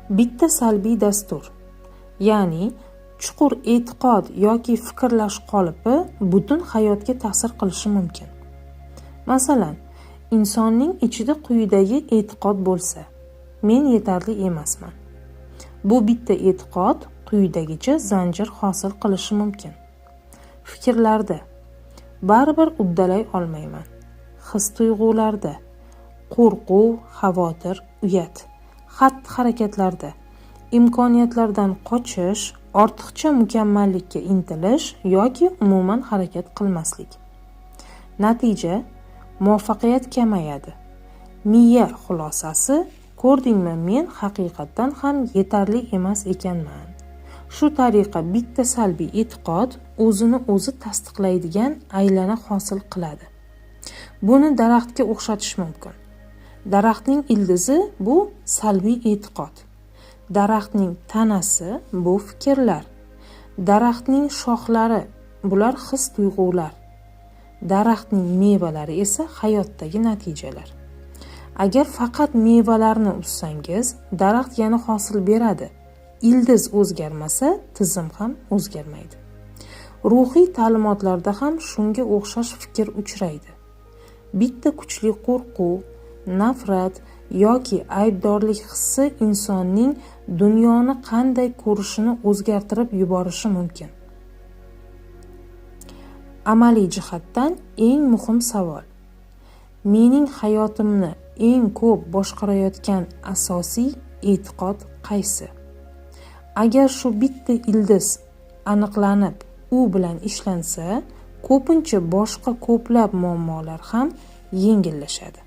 Bitta salbiy dastur, ya'ni chuqur e'tiqod yoki fikrlash qolipi butun hayotga ta'sir qilishi mumkin. Masalan, insonning ichida quyidagi e'tiqod bo'lsa: men yetarli emasman. Bu bitta e'tiqod quyidagicha zanjir hosil qilishi mumkin. Fikrlarda: baribir uddalay olmayman. His-tuyg'ularda: qo'rquv, xavotir, uyat. Xatti-harakatlarda: imkoniyatlardan qochish, ortiqcha mukammallikka intilish yoki umuman harakat qilmaslik. Natija: muvaffaqiyat kamayadi. Miya xulosasi: ko'rdingmi, men haqiqatdan ham yetarli emas ekanman. Shu tariqa bitta salbiy e'tiqod o'zini o'zi tasdiqlaydigan aylana hosil qiladi. Buni daraxtga o'xshatish mumkin. Daraxtning ildizi bu salbiy e'tiqod. Daraxtning tanasi bu fikrlar. Daraxtning shoxlari bular his-tuyg'ular. Daraxtning mevalari esa hayotdagi natijalar. Agar faqat mevalarni uzsangiz, daraxt yana hosil beradi. Ildiz o'zgarmasa, tizim ham o'zgarmaydi. Ruhiy ta'limotlarda ham shunga o'xshash fikr uchraydi. Bitta kuchli qo'rquv, nafrat yoki aybdorlik hissi insonning dunyoni qanday ko'rishini o'zgartirib yuborishi mumkin. Amaliy jihatdan eng muhim savol: mening hayotimni eng ko'p boshqarayotgan asosiy e'tiqod qaysi? Agar shu bitta ildiz aniqlanib, u bilan ishlansa, ko'pincha boshqa ko'plab muammolar ham yengillashadi.